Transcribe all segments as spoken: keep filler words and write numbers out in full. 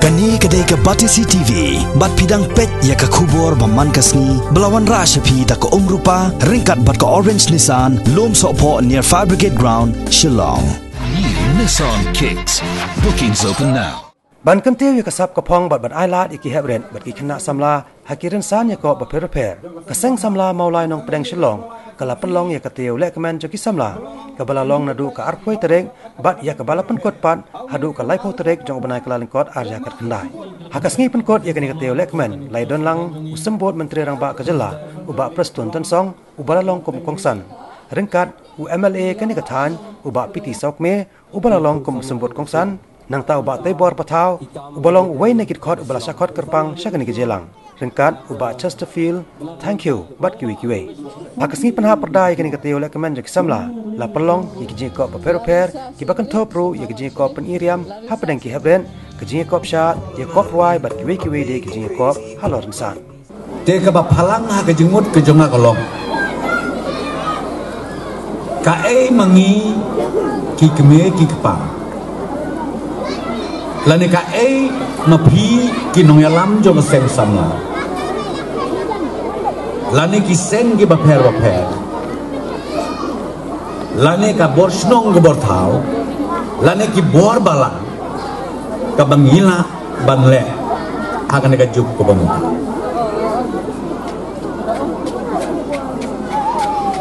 Kane ka dei ka Batesi T V, bad phi dang peit ïa ka khubor ba man ka sngi, ba la wanrah sha phi da ka Umrupa, ryngkat bad ka Orange Nissan, Lumsohphoh near Fire Brigade Ground, Shillong. New Nissan Kicks. Bookings open now. Ban kyntiew ïa ka sap ka phong bad ban ailad ïa ki hep rit bad ki khynnah samla ha ki rynsan ïakop bapher bapher, ka Seng Samla Mawlai Nongpdeng Shillong ka la pynlong ïa ka taïew lehkmen jong ki samla, kaba la long naduh ka arphew tarik bad ïa kaba la pynkut pat haduh ka laiphew tarik jong u bnai Kyllalyngkot ar hajar khatkhyndai. Ha ka sngi pynkut ïa kane ka taïew lehkmen la ïadon lang u Symbud Myntri Rangbah ka jylla, u Bah Prestone Tynsong, uba la long kum u kongsan, ryngkat u M L A kane ka thaiñ, u Bah P T Sawkmie, uba la long kum u symbud kongsan, nangta u Bah Teibor Pathaw, uba long uwei na ki dkhot uba la shah khot kyrpang sha kane ka jingïalang, ryngkat u Bah Chesterfield Thangkhiew bad kiwei kiwei. Ha ka sngi pynhap pyrda ïa kane ka taïew lehkmen jong ki samla, la pynlong ïa ki jingïakop bapher bapher, kiba kynthup ruh ïa ki jingïakop pyni riam hapdeng ki hep rit, ki jingïakop shad, ïakop rwai bad kiwei kiwei de ki jingïakop halor rynsan. Te kaba phalang ha ka jingmut ka jong nga ka long, kaei ma ngi ki kmie ki kpa, lane kaei ma phi ki nongïalam jong ka seng samla, lane ki seng kiba pher bapher, lane ka bor shnong ka bor thaw, lane ki bor balang, kaba ngi lah ban leh ha kane ka juk kaba mynta.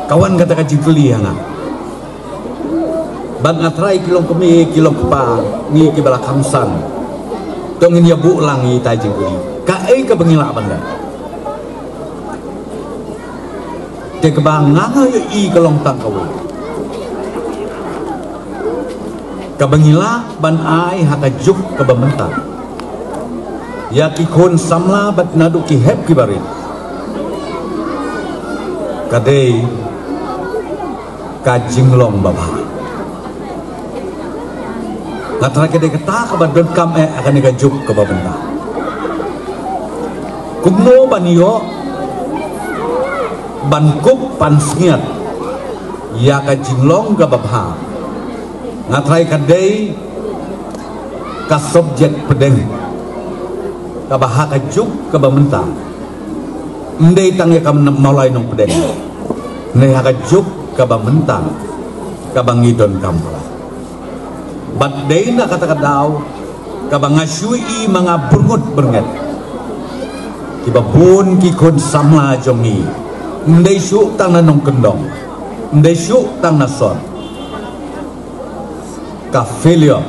Ka wan kata ka jingkylli ha nga. Bad nga trai ki long kmie ki long kpa, ngi kiba la kham san, to ngin ïa buh lang ïa ita i jingkylli, kaei kaba ngi lah ban leh. Te kaba nga nga ïohi ka long tang kawei, kaba ngi lah ban ai ha ka juk kaba mynta ïa ki khun samla bad naduh ki hep kiba rit, ka dei ka jinglong babha. Nga trai ka dei kata kaba donkam eh ha kane ka juk kaba mynta. Kumno ban ïoh ban kup pansngiat ïa ka jinglong kaba bha, nga trai ka dei ka subject pdeng kaba ha ka juk kaba mynta, ym dei tang ïa ka Mawlai Nongpdeng, ne ha ka juk kaba mynta kaba ngi donkam palat. Bad dei na kata ka daw kaba nga shu i ma nga byrngut byrnget, kiba bun ki khun samla jong ngi, ym dei shuh tang na nongkyndong, ym dei shuh tang na sor, ka failure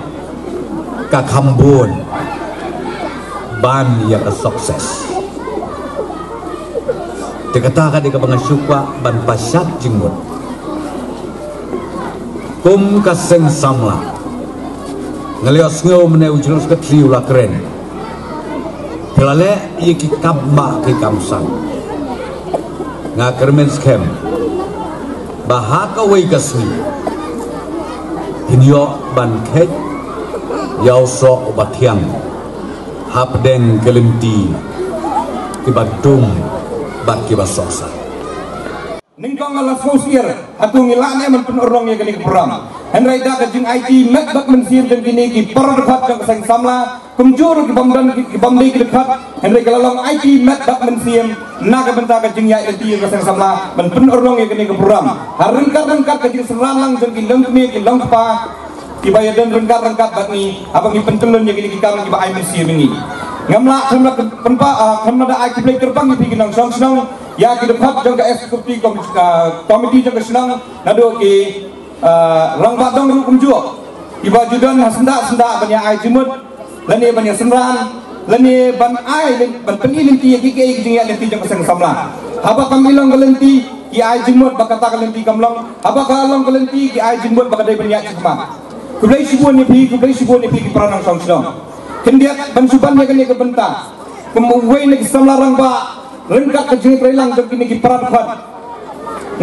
ka kham bun ban ïa ka success. Te kata ka dei kaba nga shu kwah ban pashat jingmut. Kum ka seng samla, nga la ïohsngew mynne u General Secretary u la kren, phi la leh ïa ki kam bah ki kam san. Nga kyrmen skhem ba ha kawei ka sngi phin ïoh ban kheit ïa u soh uba thiang hapdeng ki lynti kiba dum bad kiba sohsat. Nyngkong la sngewsih hato ngi lah ne ban pynurlong ïa kane ka program. Hynrei da ka jingaiti met bad mynsiem jong kine ki para dkhot jong ka seng samla, kumjuh ruh ki bym don, ki bym dei ki dkhot, hynrei ka la long aiti met bad mynsiem na ka bynta ka jingïaid lynti ïa ka seng samla ban pynurlong ïa kane ka program. Ha ryngkat ryngkat ka jingsynran lang jong ki longkmie ki longkpa, kiba ïadon ryngkat ryngkat bad ngi haba ngi pyntyllun ïa kine ki kam kiba ai mynsiem ïa ngi. Ngam lah, khlem lah pynpaw, ah, khlem lah da ai khublei kyrpang ïa phi ki nongshong shnong, ïa ki dkhot jong ka executive com-, ah, committee jong ka shnong, naduh ki, ah, rangbah dong ruh kumjuh, kiba ju don ha syndah syndah ban ïa ai jingmut, lane ban ïa synran, lane ban ai lyn-, ban pyni lynti ïa kiei kiei ki jingïaid lynti jong ka seng samla. Haba kam long ka lynti ki ai jingmut ba kata ka lynti kam long, haba ka long ka lynti ki ai jingmut ba ka dei ban ïaid shakhmat. Khublei shibun ïa phi, khublei shibun ïa phi ki para nongshong shnong. Khyndiat ban shu ban ïa kane ka bynta kum uwei na ki samla rangbah ryngkat ka jingïatreilang jong kine ki para dkhot,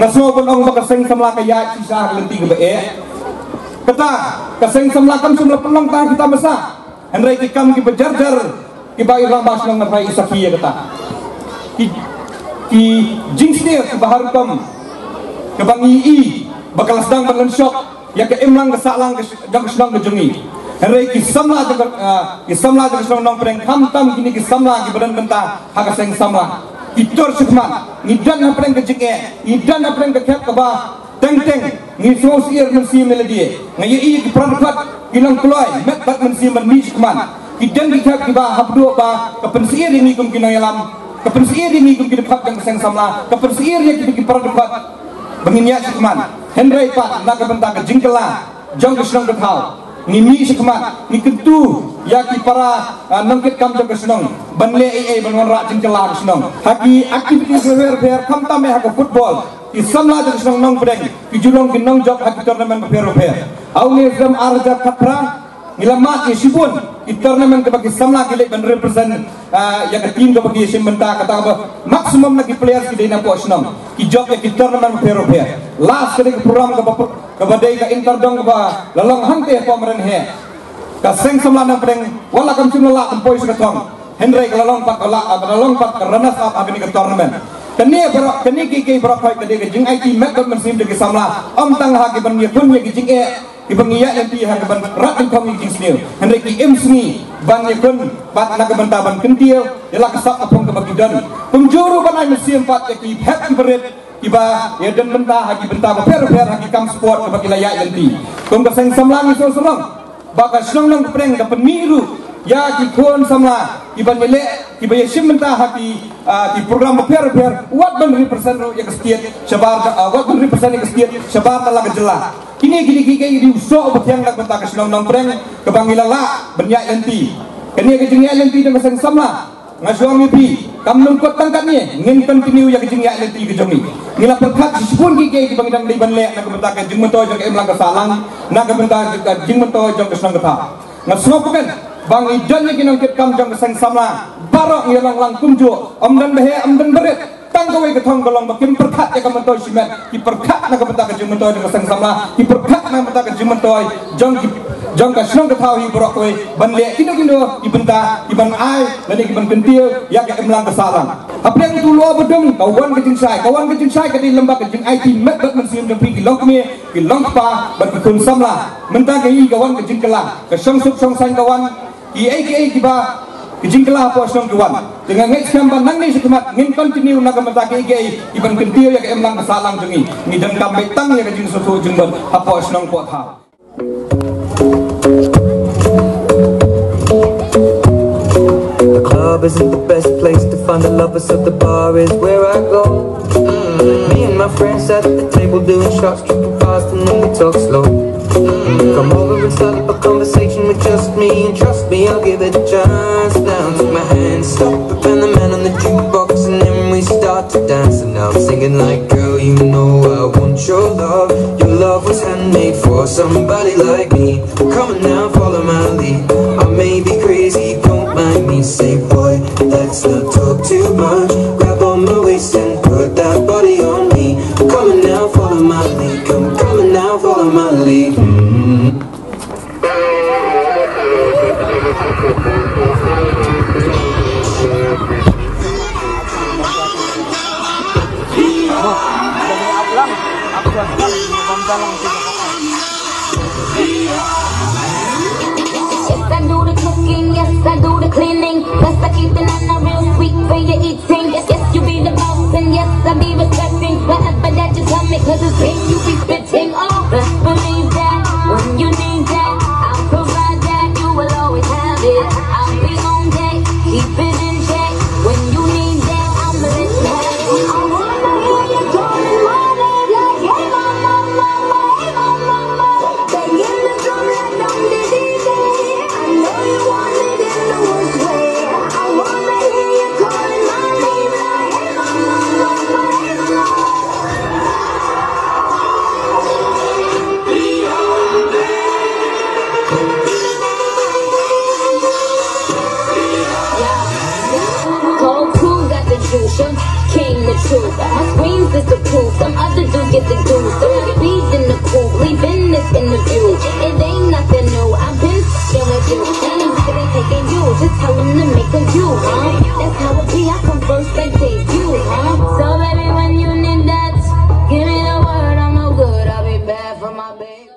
nga sngew ban ong ba ka seng samla ka ïaid shisha ha ka lynti kaba eh. Kata ka seng samla kam shym la pynlong tang kita masa. Hynrei ki kam kiba jar jar kiba i rangbah shnong na phai i sakhi ïa kata. Ki, ki jingsniew kiba har rukom kaba ngi i ba ka la sdang ban lynshop ïa ka imlang ka sahlang ka sh-, jong ka shnong ka jong ngi. Hynrei ki samla jong ka, ah, ki samla jong ka shnong Nongpdeng, khamtam kine ki samla kiba don bynta ha ka seng samla, ki tur shakhmat. Ngi don hapdeng ka jingeh, ngi don hapdeng ka khep kaba teng teng ngi sngewsyier mynsiem ïa lade. Nga ïohi ki para dkhot ki long kloi met bad mynsiem ban mih shakhmat. Ki don ki khep kiba hap duh ba ka pynsyier ïa ngi kum ki nongïalam, ka pynsyier ïa ngi kum ki dkhot jong ka seng samla, ka pynsyier ïa ki, ki para dkhot ba ngin ïaid shakhmat. Hynrei pat na ka bynta ka jingkylla jong ka shnong ka thaw, ngi mih shakhmat, ngi kyntu ïa ki para, ah, nongkitkam jong ka shnong ban leh ei ei ban wanrah jingkylla ka shnong ha ki activity bapher bapher, khamtam eh ha ka football. Ki samla jong ka shnong Nongpdeng ki ju long ki nongjop ha ki tournament bapher bapher. Ha une u snem ar hajar khatphra ngi la mad ïa shibun ki tournament kaba ki samla ki leit ban represent, ah, ïa ka team kaba ki ïashim bynta, kata kaba maximum na ki players ki dei na poh shnong, ki jop ïa ki tournament bapher bapher. Last ka dei ka program kaba, kaba dei ka inter dong kaba la long hangtei ha Mawryngkneng. Ka seng samla Nongpdeng wat la kam shym la lah ban poi sha ka thong, hynrei ka la long pat, ka la, ah, ka la long pat ka runners up ha kane ka tournament. Kane baroh, kane kiei kiei baroh khoit ka dei ka jingaiti met bad mynsiem jong ki samla, ym tang ha ki ban ïakhun ïa ki jingeh kiba ngi ïaid lynti ha ka ban rat nyngkong ïa ki jingsniew, hynrei ki im sngi ban ïakhun bad na ka bynta ban kyntiew ïa la ka sap ka phong kaba ki don. Kumjuh ruh ban ai mynsiem pat ïa ki hep ki barit kiba ïa don bynta ha ki bynta bapher bapher ha ki kam sport kaba ki la ïaid lynti. Kum ka seng samla ngi sngewsarong ba ka shnong Nongpdeng ka pynmih ruh ïa ki khun samla kiba ïaleh, kiba ïashim bynta ha ki, ah, ki program bapher bapher, wat ban represent ruh ïa ka state shabar, ah, wat ban represent ïa ka state shabar na la ka jylla. Kine, kine kiei kiei ki dei u soh uba thiang na ka bynta ka shnong Nongpdeng kaba ngi la lah ban ïaid lynti. Kane ka jingïaid lynti jong ka seng samla, nga shu ong ïa phi, kam lyngkot tang katne, ngin continue ïa ka jingïaid lynti ka jong ngi. Ngi la pyrkhat shibun kiei kiei kiba ngi dang dei ban leh na ka bynta ka jingmyntoi jong ka imlang ka sahlang, na ka bynta ka jingmyntoi jong ka shnong ka thaw. Nga sngewkmen ba ngi don ïa ki nongkitkam jong ka seng samla baroh ngi long lang kumjuh, ym don baheh ym don barit. Tang kawei ka thong ka long ba kim pyrkhat ïa ka myntoi shimet, ki pyrkhat na ka bynta ka jingmyntoi jong ka seng samla, ki pyrkhat na ka bynta ka jingmyntoi jong ki, jong ka shnong ka thaw hi baroh kawei, ban leh kino kino ki bynta ki ban ai lane ki ban kyntiew ïa ka imlang ka sahlang. Hapdeng tu lua ba dum ka wan ka jingshai, ka wan ka jingshai ka dei lem bad ka jingaiti met bad mynsiem jong phi ki longkmie, ki longkpa bad ki khun samla. Mynta ka hi ka wan ka jingkylla, ka shongsuk shongsaiñ ka wan, kiei kiei kiba ki jingkylla hapoh shnong ki wan. Te nga ngeit skhem ba nangne shakhmat ngin continue na ka bynta kiei kiei ki ban kyntiew ïa ka imlang ka sahlang jong ngi. Ngi donkam beit tang ïa ka jingsngewthuh jingbun hapoh shnong poh thaw. The club isn't the best place to find the lovers, so the bar is where I go. Me and my friends at the table doing shots, tripping fast, and then we talk slow. Come over and start up a conversation with just me, and trust me, I'll give it a chance. Now take my hand, stop it, and the man on the jukebox, and then we start to dance. And I'm singing like, "Girl, you know I want your love. Your love was handmade for somebody like me. Come on now, follow my lead. I may be crazy, don't mind me. Say, boy, let's not talk too much. Grab on my waist and put that body on me. Come on now, follow my lead. Come, come on now, follow my lead." Mm. Yes, I do the cooking, yes, I do the cleaning. Plus, I keep the nana real sweet for your eating. Yes, yes, you be the boss, and yes, I be respecting whatever that you tell me, 'cause it's game you be spitting. Oh, best believe that when you need that, I'll provide that. You will always have it. I'll be on deck, keep it in check. When you need that, I'ma let you have it. I wanna hear you calling my name like, "Hey, my mama, hey, my mama." Banging the drum like Don Diddy. I know you want it in the worst way. I wanna hear you calling my name like, "Hey, my mama, hey, my mama." Cold crew got the juice, young came the truth. My screams is the proof. Some other dudes get the juice. Don't speed in the coop, leaving this interview. It ain't nothing new. I've been fucking with you. Ain't nobody taking you. Just tell 'em to make a you, huh? That's how it be. I come first like debut, huh? So baby, when you need that, give me the word. I'm no good. I'll be bad for my baby.